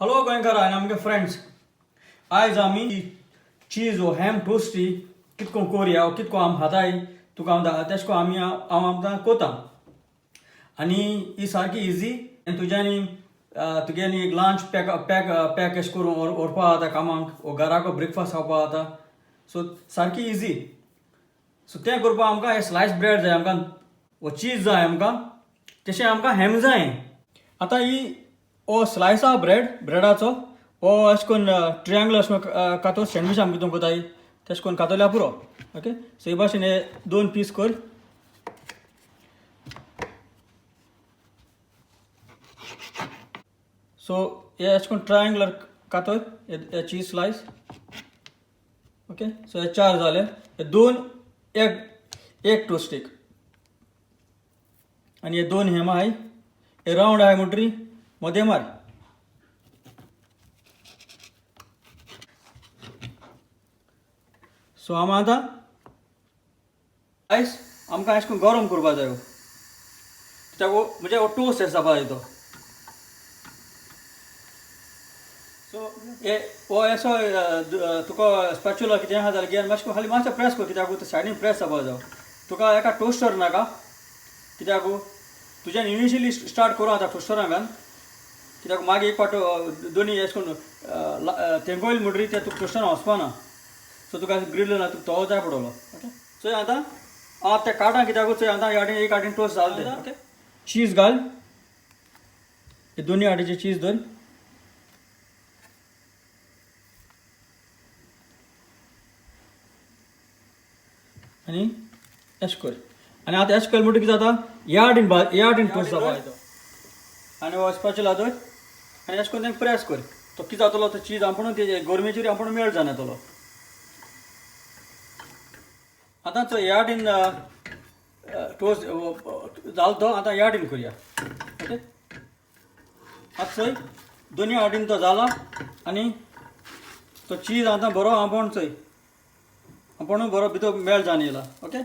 Hello गोंयकारा आनी आमगे friends, आयज आमी चीज वो हॅम टोस्टी कितको कोरया वो कितको आम खाताय तुका हांव तेश कोन आमी हांव आमकां कोता. आनी ही सारकी इजी आनी तुज्यांनी तुगेली एक लंच पॅक पॅक पॅक अशें करून व्हरपा जाता कामाक वो घराको ब्रेकफास्ट खावपा जाता. सो सारकी इजी. सो तें करपाक आमकां हे स्लायस ब्रेड जाय, आमकां वो चीज जाय, आमकां तशें आमकां हॅम जाय. आतां ही हो स्लायस आहा ब्रेड ब्रेडाचो हो अशें करून ट्रियांगल अशें करून कातो सँडवीच आमी कितें कोताय तशें करून कातोल्यार पुरो. ओके, सो हे भाशेन हे दोन पीस कर. सो हे अशें करून ट्रायंगुलर कातोय हे चीज स्लायस. ओके, सो हे चार जाले, हे दोन एक एक टोस्टीक आनी हे दोन हेम आहाय, हे रावंड आहाय म्हणटरी मदें मार. सो आमी आतां आयस आमकां अशें करून गरम करपा जायो कित्याक म्हणजे हो टोस्ट अशें जावपा जाय तो. सो हे हो असो तुका स्पॅच्युला कितें आहा जाल्यार घेवन मातशें खाली मातशें प्रेस कर कित्याक ते सायडीन प्रेस जावपा जायो. तुका एका टोस्टर नाका कित्याक तुज्यान इनिशियली स्टार्ट करूं आतां टोस्टरान घाल कित्याक मागीर एक फावट दोनी अशें करून तेंकोयल म्हणटरी तें तुका टोस्टरान वचपाना. सो तुका ग्रिल ना तुका तो जाय पडटलो. ओके, चोय आतां हांव तें काडा कित्याक चोय आतां ह्या एक आटीन टोस्ट जालें तें. ओके, चीज घाल, हे दोनी आटीचे चीज धर. आनी एश कर. आनी आतां एश कर म्हणटकीर कितें जाता, ह्या आटीन ह्या आटीन टोस्ट जावपा येता. आनी हो स्पॅच्युला धर आनी एश करून तें प्रेस कर. तो कितें जातलो तो चीज आपूण ते गोरमेचेर आपूण मेल्ट जावन येतलो. आतां चोय ह्या आटीन टोस्ट जालो तो, आतां ह्या आटीन करया. ओके, आतां चोय दोनी आटीन तो जाला आनी तो चीज आतां बरो आपूण चोय आपूण बरो भितर मेल्ट जावन येयला. ओके,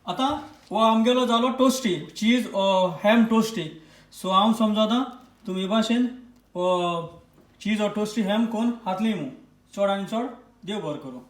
आतां हो आमगेलो जालो toasty cheese ham toasty. So हांव समजता तुमी भाशेन हो चीज हो टोस्टी हॅम कोन्न खातली म्हूण. चड आनी चड देव बरो करूं.